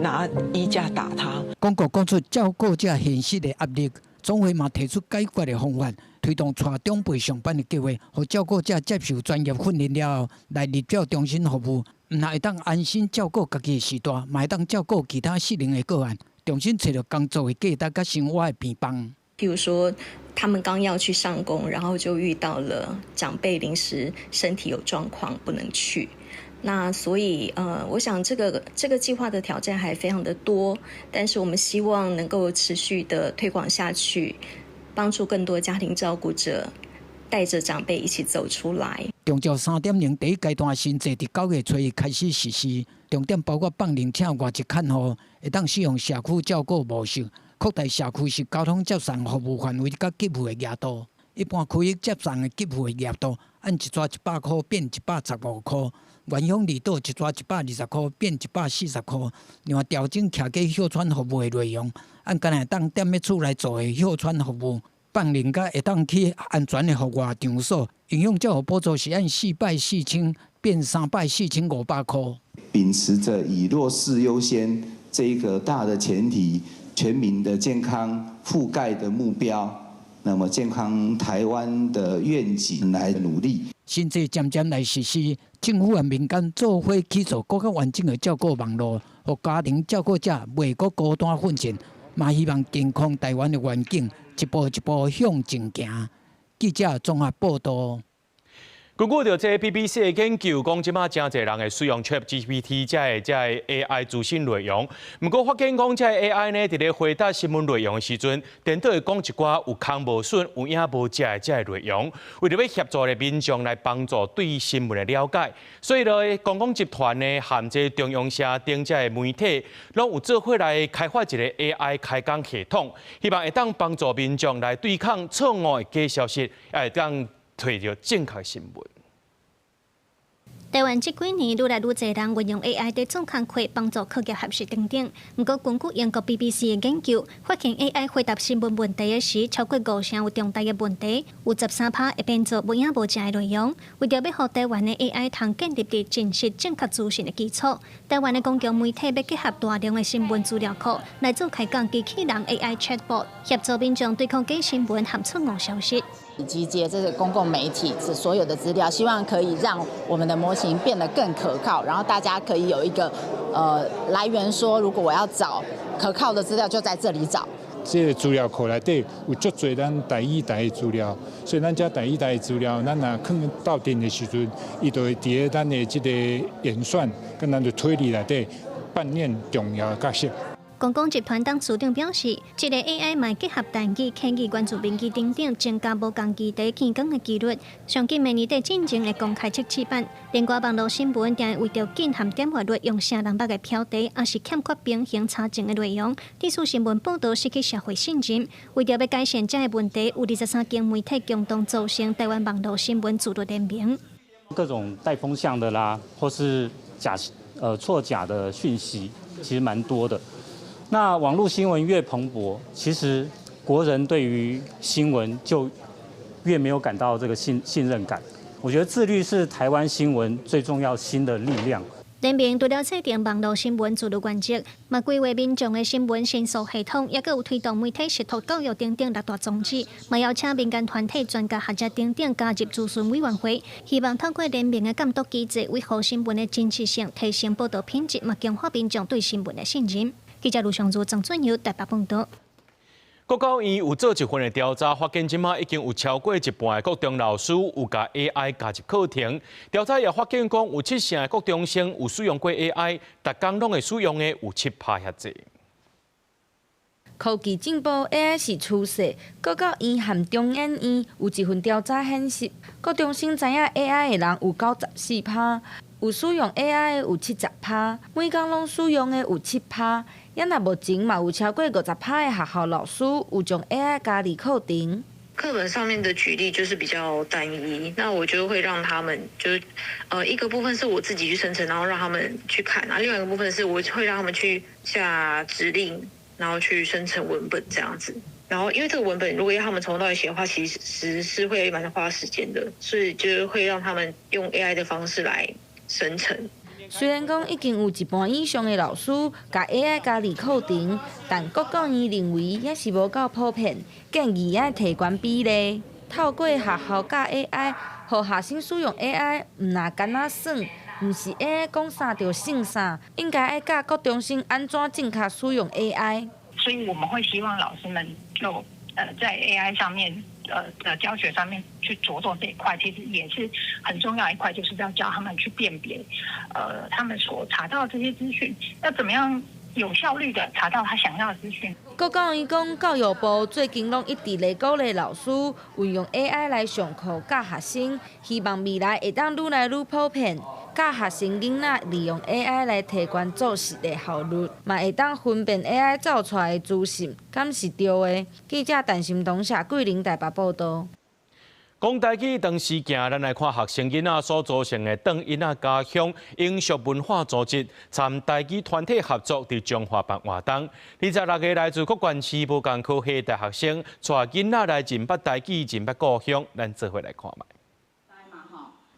拿衣架打他。廣告講出照顧者現實的壓力，總會嘛提出解決的方法。推動帶長輩上班的計劃，予照顧者接受專業訓練了後，來日照中心服務，毋但會當安心照顧家己的序大，嘛會當照顧其他失能的個案。重新揣著工作的價值佮生活的陪伴。譬如說，他們剛要去上工，然後就遇到了長輩臨時身體有狀況不能去。那所以，我想這個計劃的挑戰還非常的多，但是我們希望能夠持續的推廣下去。幫助更多家庭照顧者帶着長輩一起走出來。長照3.0第一階段新制佇9月初一開始實施，重點包括放靈請外籍看護，會當使用社區照顧模式，擴大社區式交通接送服務範圍佮給付的額度。一般區域接送的給付的額度，按一逝100箍變115箍；原鄉離島一逝120箍變140箍。另外調整徛家歇喘服務的內容，按干焦會當踮咧厝內做的歇喘服務。放靈佮會當去安全的戶外場所，營養照護補助是按4擺4000變3擺4500箍。秉持著以弱勢優先這一個大的前提，全民的健康覆蓋的目標，那麼健康台灣的願景來努力。新制漸漸來實施，政府和民間做伙去做閣較完整的照顧網路，予家庭照顧者袂閣孤單奮戰，嘛希望健康台灣的願景一步一步向前行。記者綜合報導。根據著這 BBC 的研究，講這馬誠濟人會使用 ChatGPT 這个 AI 資訊內容。毋過發現講這个 AI 呢，佇咧回答新聞內容的時陣，顛倒會講一寡有空無筍、有影無跡的這个內容。為著欲協助咧民眾來幫助對新聞的了解，所以咧公共集團呢，和這中央社等這个媒體，攏有做伙來開發一个 AI 開講系統，希望會當幫助民眾來對抗錯誤的假消息，會當提著正確新聞。台灣這幾年愈來愈濟人運用 AI 佇做工課，幫助課業學習等等。毋過，根據英國 BBC 的研究，發現 AI 回答新聞問題的時，超過五成有重大的問題，有13趴會變做無影無跡的內容。為著欲予台灣的 AI 通建立佇真實正確資訊的基礎，台灣的公共媒體欲結合大量的新聞資料庫來做開講機器人 AI chatbot，協助民眾對抗假新聞和錯誤消息。集結這個公共媒體所有的資料，希望可以讓我們的模型變得更可靠，然後大家可以有一個來源，說如果我要找可靠的資料，就在這裡找。這個資料庫內底有足濟咱台語台的資料，所以咱這台語台的資料，咱若囥鬥陣的時陣，伊就會佇咧咱的這個演算佮咱的推理內底扮演重要的角色。公共集團董事長表示，這個 AI 嘛結合台語、客語、原住民語等等，增加無仝議題見講的幾率。上緊明年底進前會公開測試版。另外，網路新聞定會為著緊含點閱率用啥人捌的標題，抑是欠缺平衡查證的內容，致使新聞報導失去社會信任。為著欲改善這个問題，有23間媒體共同組成台灣網路新聞自律聯盟。各種帶風向的啦，或是假錯假的訊息，其實蠻多的。那網絡新聞越蓬勃，其實國人對於新聞就越沒有感到這個信任感。我覺得自律是台灣新聞最重要新的力量。聯盟除了制定網路新聞自律原則，嘛規劃民眾的新聞申訴系統，抑閣有推動媒體食透教育等等六大宗旨，嘛邀請民間團體、專家學者等等加入諮詢委員會，希望透過聯盟的監督機制，維護新聞的真實性，提升報道品質，嘛強化民眾對新聞的信任。記者盧尚如、張俊友台北報道。國教院有做一份的調查，發現這馬已經有超過一半的國中老師有共 AI 加入課程。調查也發現講，有七成的國中生有使用過 AI，逐工攏會使用的有7%遐濟。科技進步，AI 是趨勢。國教院和中研院有一份調查顯示，國中生知影 AI 的人有94%，有使用 AI 的有70%，每工攏使用的有7%。也若目前嘛有超過50%的學校老師有將 AI 加入課程。課本上面的舉例就是比較單一，那我就會讓他們就是，一個部分是我自己去生成，然後讓他們去看，然後另外一個部分是我會讓他們去下指令，然後去生成文本這樣子。然後因為這個文本如果要他們從頭到尾寫的話，其實是會蠻花時間的，所以就會讓他們用 AI 的方式來生成。雖然講已經有一半以上的老師共 AI 加入課程，但國教院認為猶是無夠普遍，建議愛提懸比例。透過學校教 AI，予學生使用 AI，毋若干焦耍，毋是 AI 講啥就信啥，應該愛教國中生按怎正確使用 AI。所以我們會希望老師們就在 AI 上面的教學上面去着重這一塊，其實也是很重要一塊，就是要教他們去辨別，他們所查到的這些資訊，要怎麼樣有效率的查到他想要的資訊。國教院講，教育部最近攏一直咧鼓勵老師運用 AI 來上課教學生，希望未來會當愈來愈普遍，教學生囡仔利用 AI 來提懸做事的效率，嘛會當分辨 AI 造出來的資訊，敢是對的。記者陳心彤、謝桂玲台北報道。講台語當時行，咱來看學生囡仔所組成的轉囡仔家鄉永續文化組織，參台語團體合作佇彰化辦活動。26個來自各縣市無仝科系大學生，帶囡仔來認捌台語、認捌故鄉，咱做伙來看覓。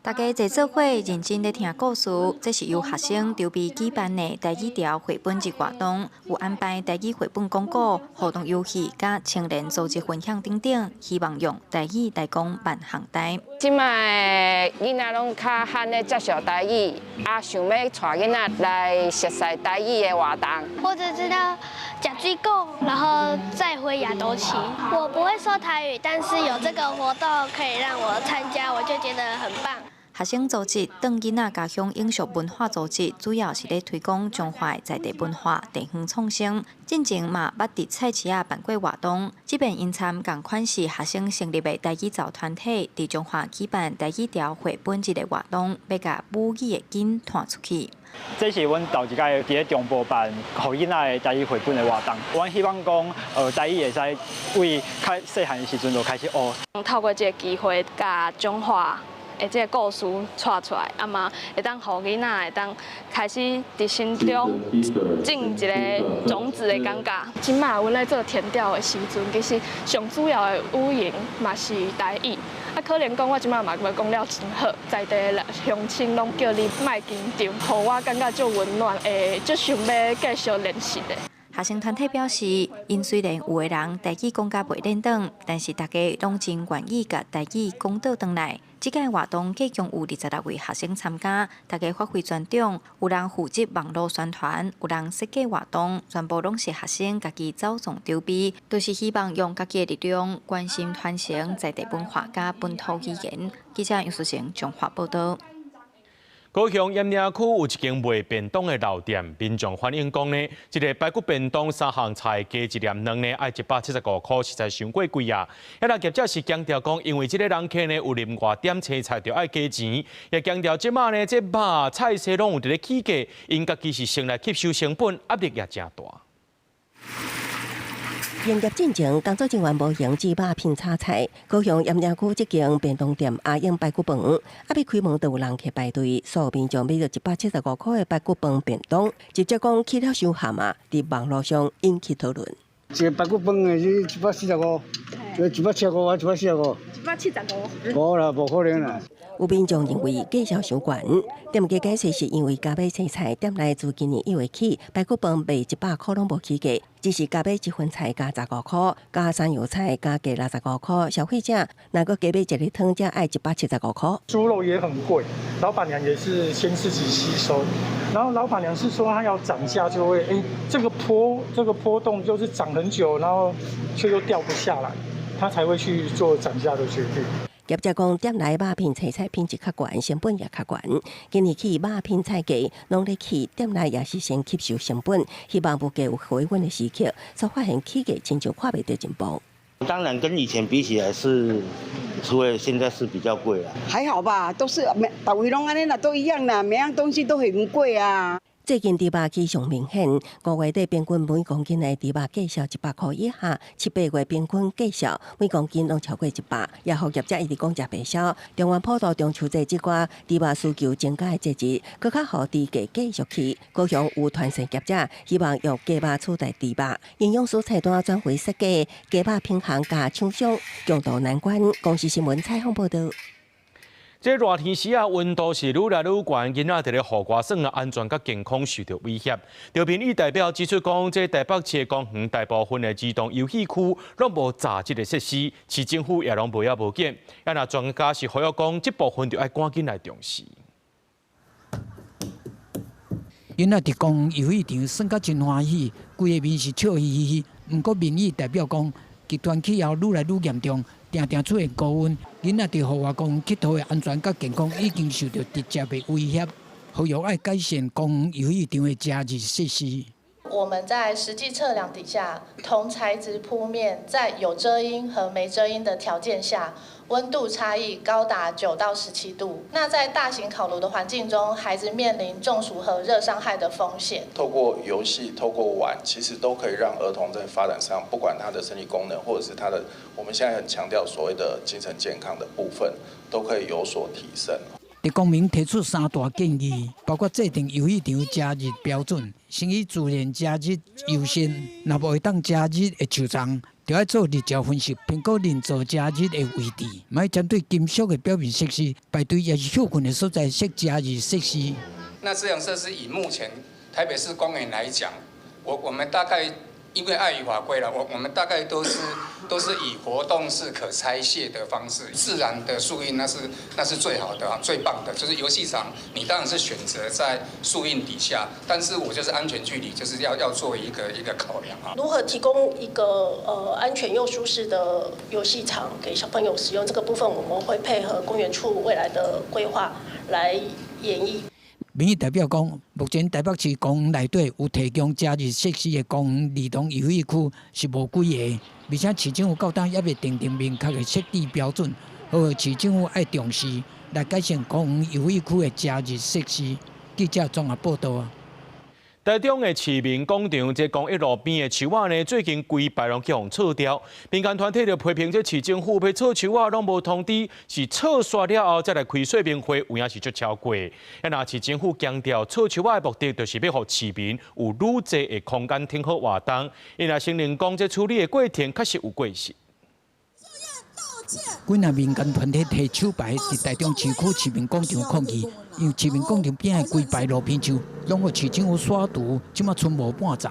大家坐做伙認真咧聽故事，這是由學生籌備舉辦的台語潮繪本日活動，有安排台語繪本講古、互動遊戲、佮青年組織分享等等，希望用台語來講萬項代。這擺囡仔攏較罕咧接受台語，啊，想欲帶囡仔來熟悉台語的活動。我只知道食水果，然後再回亞斗旗。我不會說台語，但是有這個活動可以讓我參加，我就覺得很棒。學生組織轉囡仔家鄉永續文化組織，主要是咧推廣彰化的在地文化、地方創生。進前嘛捌佇菜市仔辦過活動，這擺𪜶參仝款是學生成立的台語潮團體，佇彰化舉辦台語潮繪本日的活動，欲共母語的根傳出去。這是阮頭一擺佇咧中部辦予囡仔的台語繪本的活動。阮希望講，台語會使為較細漢的時陣就開始學。透過這個機會，共彰化的這個故事帶出來，啊嘛會當予囡仔會當開始佇心中種一個種子的感覺。這馬阮咧做田調的時陣，其實上主要的語言嘛是台語。啊，可能講我這馬嘛無講了真好，在地的鄉親攏叫你莫緊張，予我感覺足溫暖，會足想欲繼續練習的。學生團體表示，𪜶雖然有的人台語講甲袂輪轉，但是大家攏真願意共台語講倒轉來。這屆活動計共有26位學生參加，大家發揮專長，有人負責網路宣傳，有人設計活動，全部攏是學生家己走創籌備，都是希望用家己的力量關心傳承在地文化佮本土語言。記者楊淑成綜合報道。高雄鹽埕區有一間賣便當的老店，民眾反映講呢，一個排骨便當三項菜加一粒卵呢，愛175塊，實在傷過貴啊！啊若業者是強調講，因為這个人客呢有另外點青菜，就愛加錢，也強調這馬呢這肉菜色攏有佇咧起價，𪜶家己是先來吸收成本，壓力也誠大。營業進前，工作人員無閒煮肉片炒菜。高雄鹽埕區這間便當店阿英排骨飯，猶未開門就有人客排隊，所有民眾買著175塊的排骨飯便當，直接講起了傷譀啊！佇網路上引起討論。一個排骨飯的是145，175啊，145。175。無啦，無可能啦。有民眾認為價數傷懸，店家解釋是因為加買青菜，店內自今年1月起，排骨飯賣100塊攏無起價，只是加買一份菜加15塊，加山藥菜加價65塊，消費者若閣加買一个湯，才愛175塊。豬肉也很貴，老闆娘也是先自己吸收，然後老闆娘是說她要漲價就會，這個波動就是漲很久，然後卻又掉不下來，她才會去做漲價的決定。業者講，店內肉片青菜品質較懸，成本也較懸。今年起肉片菜價攏咧起，店內也是先吸收成本，希望物價有回穩的時刻，煞發現起價親像看袂著盡頭。當然跟以前比起來是，除了現在是比較貴啦。還好吧，都是每逐位攏按呢啦，都一樣啦，每樣東西都很貴啊。最近豬肉起上明顯，5月底平均每公斤的豬肉價數100塊以下，7、8月平均價數每公斤攏超過100，也予業者一直講食袂消。中元普渡、中秋節這寡豬肉需求增加的節日，閣較予豬價繼續起。高雄有團膳業者希望用雞肉取代豬肉，營養師菜單轉為設計，雞肉平衡佮廠商共渡難關。公視新聞採訪報道。這熱天時啊，溫度是愈來愈懸，囡仔佇咧戶外耍的安全佮健康受著威脅。劉民意代表指出講，這台北市公園大部分的兒童遊戲區攏無閘這个設施，市政府也攏無影無見。啊，若專家是呼籲講，這部分就愛趕緊來重視。囡仔佇公園遊戲場耍甲真歡喜，規个面是笑嘻嘻。毋過民意代表講，極端氣候愈來愈嚴重。定定出現高溫，囡仔佇戶外公園𨑨迌的安全佮健康已經受著直接的威脅，呼籲愛改善公園遊戲場的加熱設施。我們在實際測量底下，同材質鋪面在有遮陰和沒遮陰的條件下，溫度差異高達9到17度。那在大型烤爐的環境中，孩子面臨中暑和熱傷害的風險。透過遊戲，透過玩，其實都可以讓兒童在發展上，不管他的生理功能，或者是他的，我們現在很強調所謂的精神健康的部分，都可以有所提升。佇公民提出三大建議，包括制定遊戲場加熱標準，先以自然加熱優先，若無會當加熱的樹叢，就愛做日照分析，評估人造加熱的位置，嘛愛針對金屬的表面設施，排隊抑是歇睏的所在設加熱設施。那這種設施以目前台北市公園來講，我們大概因為礙於法規了，我們大概都是以活動式可拆卸的方式，自然的樹蔭那是最好的啊，最棒的。就是遊戲場，你當然是選擇在樹蔭底下，但是我就是安全距離，就是要做一個考量啊。如何提供一個安全又舒適的遊戲場給小朋友使用，這個部分我們會配合公園處未來的規劃來研議。民意代表講，目前台北市公園內底有提供加熱設施的公園兒童遊戲區是無幾个，而且市政府到今猶未訂定明確的設置標準，呼籲市政府愛重視來改善公園遊戲區的加熱設施。記者綜合報道。台中的市民廣場，這公益路邊的樹仔呢，最近規排攏去予鑿掉。民間團體就批評這市政府欲鑿樹仔攏無通知，是鑿煞了後才來開說明會，有影是足超過。啊，若市政府強調鑿樹仔的目的，就是欲予市民有愈濟的空間停好活動。𪜶也承認講，這處理的過程確實有過失。幾若民間團體提手牌佇台中市區市民廣場抗議，因為市民廣場邊的規排路邊樹，攏予市政府刷除，這馬賰無半叢。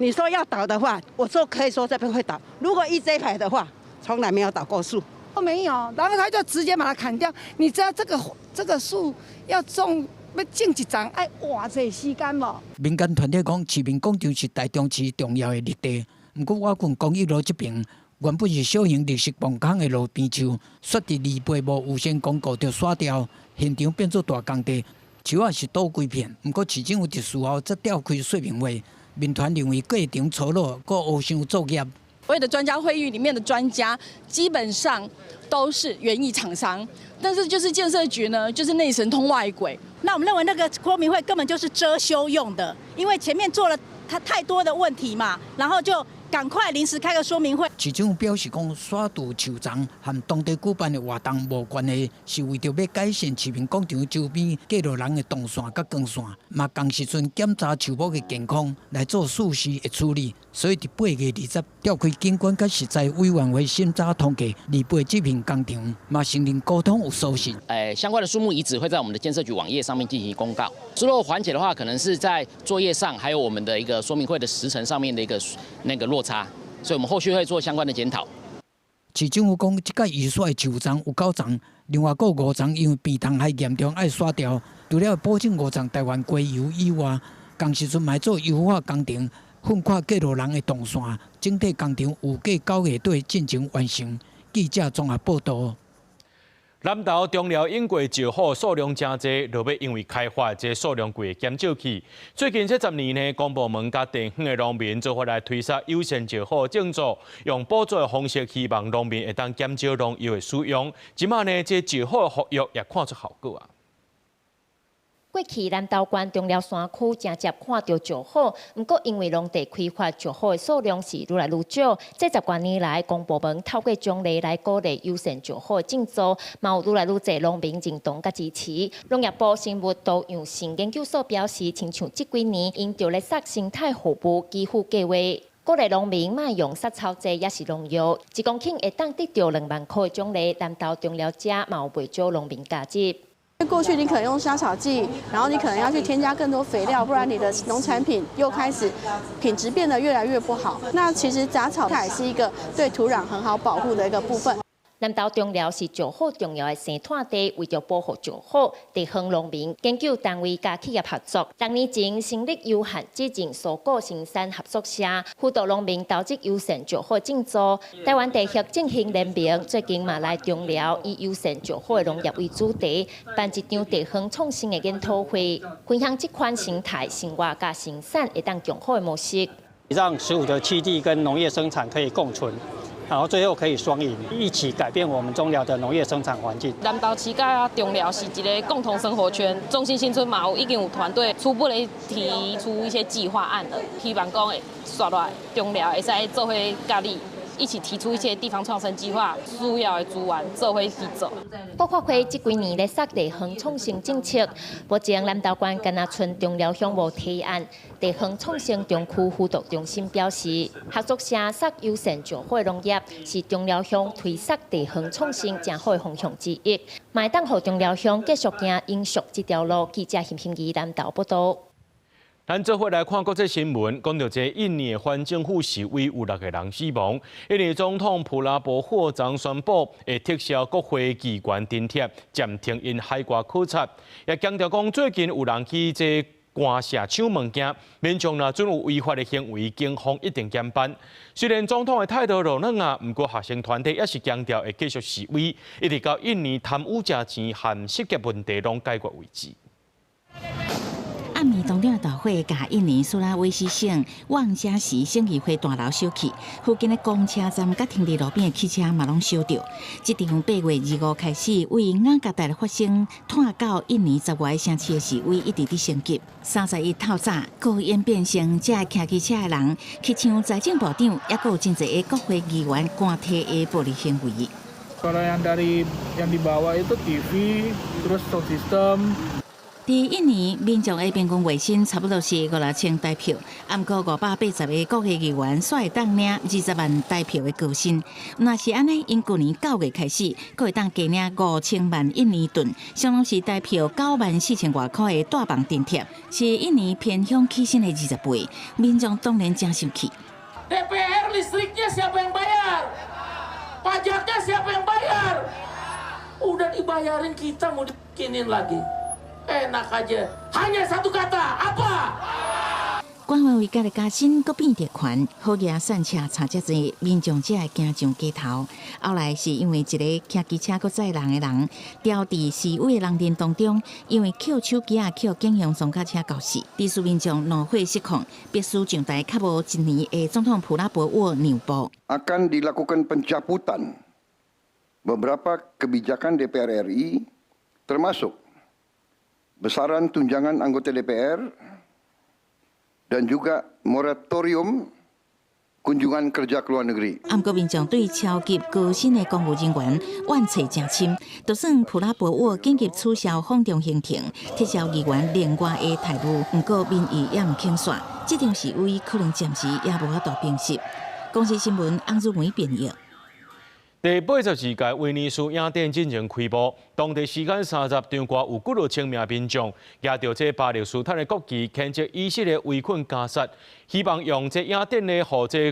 你說要倒的話，我說可以說這邊會倒。如果一這排的話，從來沒有倒過樹。都沒有，然後他就直接把它砍掉。你知道這個樹要種欲種一叢愛偌濟時間無？民間團體講，市民廣場是台中市重要的綠地，毋過瓦郡公益路這爿原本是小型綠色磅空的路邊樹，煞佇二八無預先公告就徙掉，現場變做大工地，樹仔是倒規片。毋過市政府佇事後才召開說明會，民團認為過程粗魯，閣烏箱作業。所謂的專家會議裡面的專家，基本上都是園藝廠商，但是就是建設局呢，就是內神通外鬼。那我們認為那個說明會根本就是遮羞用的，因為前面做了太多的問題嘛，然後就趕快臨時開個說明會。市政府表示講，徙除樹叢和當地舉辦的活動無關係，是為著欲改善市民廣場周邊過路人的動線佮光線，嘛仝時陣檢查樹木的健康來做適時的處理。所以佇8月20召開景觀佮石材委員會審查通過二八這片工程，嘛承認溝通有疏失。相關的樹木移植會在我們的建設局網頁上面進行公告。疏漏緩解的話，可能是在作業上，還有我們的一個說明會的時程上面的一個那個落差，所以我們後續會做相關的檢討。市政府講，這擺移徙的樹叢有九叢，另外閣五叢因為病蟲害嚴重愛徙掉。除了保證五叢台灣雞油以外，仝時陣嘛做優化工程，擴寬過路人的動線，整體工程預計9月底進行完成。記者綜合報道。南投中寮湧過石虎數量誠濟，落尾因為開發，這數量規個減少去。最近這10年呢，公部門佮地方的農民做伙來推捒友善石虎政策，用補助的方式，希望農民會當減少農藥的使用。這馬呢，這石虎的復育也看出效果啊。過去南投縣中寮山區誠濟看著石虎，毋過因為農地開發，石虎的數量是愈來愈少。這十多年來，公部門透過獎勵來鼓勵友善石虎的政策，嘛有愈來愈濟農民認同佮支持。農業部生物多樣性研究所表示，親像這幾年，𪜶著咧殺生態服務給付計畫，鼓勵農民莫用殺草劑，抑是農藥，1公頃會當得著2萬箍的獎勵。南投中寮遮嘛有袂少農民加入。過去你可能用殺草劑，然後你可能要去添加更多肥料，不然你的農產品又開始品質變得越來越不好。那其實雜草它也是一個對土壤很好保護的一個部分。南投中寮是石虎重要的生態地，為著保護石虎，地方農民、研究單位佮企業合作，6年前成立有限責任蔬果生產合作社，輔導農民投入友善石虎種植。台灣地協振興聯盟最近嘛來中寮，以友善石虎的農業為主題，辦一場地方創新的研討會，分享這款生態生活佮生產會當共好的模式，讓石虎的棲地跟農業生產可以共存。然後最後可以雙贏，一起改變我們中寮的農業生產環境。南投市佮中寮是一個共同生活圈，中心新村嘛有已經有團隊初步的提出一些計劃案了，希望講會紲落來中寮會使做伙佮你一起提出一些地方創生計劃，需要的資源做伙去做。國發會這幾年咧捒地方創生政策，目前南投縣敢若賰中寮鄉無提案。地方創生中區輔導中心表示，合作社捒友善石虎農業是中寮鄉推捒地方創生誠好的方向之一，嘛會當予中寮鄉繼續行永續這條路。記者邢欣怡南投報道。咱做伙來看國際新聞，講著這印尼的反政府示威有六個人死亡。印尼總統普拉博霍昨宣布會撤銷國會機關津貼，暫停𪜶海外考察，也強調講最近有人去這官舍搶物件，民眾若準有違法的行為，警方一定嚴辦。雖然總統的態度柔軟啊，毋過學生團體也是強調會繼續示威，一直到印尼貪污食錢和失業問題攏解決為止。暗暝當中的大火，共印尼蘇拉威西省望加錫省議會大樓燒去，附近的公車站佮停佇路邊的汽車嘛攏燒著。這場8月25開始，位雅加達發生，拖到印尼10外个城市的示威一直佇升級。31透早，閣演變成這騎機車的人去搶財政部長，抑閣有真濟个國會議員官邸的暴力行為。 Kalau yang dari yang dibawa itu TV, terus sound system. 佇印尼，民眾的平均月薪差不多是五六千台票，毋過580個國會議員煞會當領20萬台票的高薪。若是按呢，𪜶舊年9月開始，閣會當加領5000萬印尼盾，相當是台票9萬4千外箍的大棒津貼，是印尼偏鄉起薪的20倍。民眾當然誠生氣。 DPR listriknya siapa yang bayar? Pajaknya siapa yang bayar? Udah dibayarin kita mau dibikinin lagi. Enak aja. Hanya satu kata, apa? 官員為家己加薪，閣變特權，好額散車差遮濟，民眾才會驚上街頭。後來是因為一個騎機車閣載人的人，牢佇示威的人陣當中，因為抾手機仔予警用裝甲車絞死，致使民眾怒火失控，迫使上台較無一年的總統普拉博沃讓步。 Akan dilakukan pencabutan beberapa kebijakan DPR RI, termasuk besaran tunjangan anggota DPR dan juga moratorium kunjungan kerja ke luar negeri. 毋過民眾對超級高薪的公務人員怨氣誠深，就算普拉博沃緊急取消訪中行程，撤銷議員另外的待遇，毋過民意也毋肯煞。這場示威可能暫時也無法度平息。公視新聞翁汝梅編譯。第82屆威尼斯影展進前開幕，當地時間30，場外有幾若千名民眾，舉著這巴勒斯坦的國旗，譴責以色列圍困加薩，希望用這影展呢，予這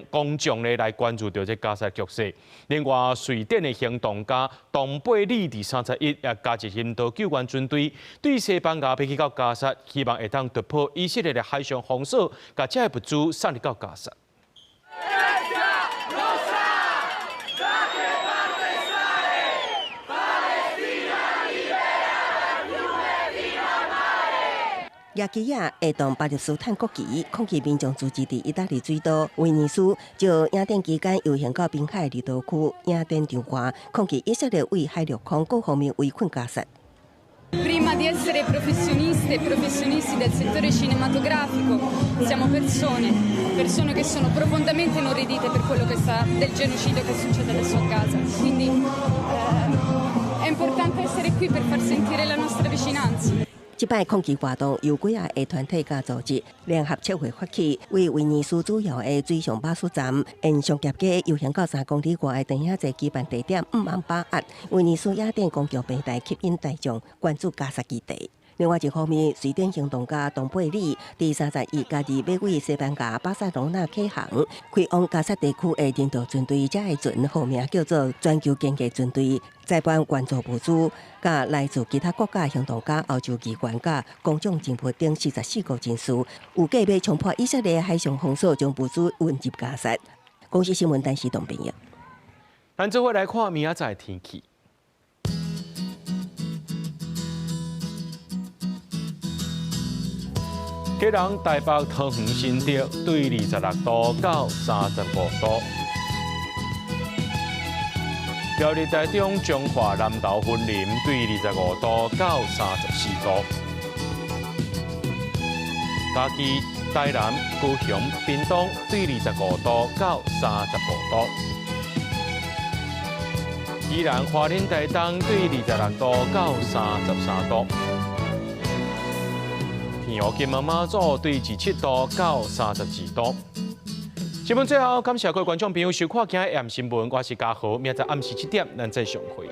公眾呢來關注著這加薩局勢。另外，瑞典的行動家東貝利佇31也加入人道救援船隊，對西班牙飛去到加薩，希望會當突破以色列的海上封鎖，共這个物資送入到加薩。舉旗仔會動巴勒斯坦國旗，抗議民眾聚集佇意大利水都威尼斯，就影展期間遊行到濱海離島區影展場外，抗議以色列對海陸空各方面圍困加薩。 Prima di essere professioniste e professionisti del settore cinematografico, siamo persone, persone che sono profondamente inorridite per quello che sta del genocidio che succede adesso a Gaza. Quindi è importante essere qui per far sentire la nostra vicinanza. 這擺抗議活動由幾仔个團體佮組織聯合策劃發起，為威尼斯主要的水上巴士站沿商業街遊行到3公里外的電影節舉辦地點姆曼巴厄。威尼斯影展公共平台吸引大眾關注加薩議題。另外一方面，瑞典行動家東貝里佇31家己欲對西班牙巴塞隆納啟航，開往加薩地區的人道船隊，這个船號名叫做全球經濟船隊，載搬援助物資，佮來自其他國家行動家、歐洲議員佮公眾人物等44個人士，有計欲衝破以色列海上封鎖，將物資運入加薩。公視新聞陳時東編譯。咱做伙來看明仔載天氣。基隆、台北、桃園、新竹對26度到35度；苗栗、台中、彰化、南投、雲林對25度到34度；嘉義、台南、高雄、屏東對25度到35度；宜蘭、花蓮、台東對26度到33度。澎湖金門馬祖對27度到32度。新聞最後，感謝各位觀眾朋友收看今日 AM 新聞，我是嘉豪，明仔載暗時7點，咱再相會。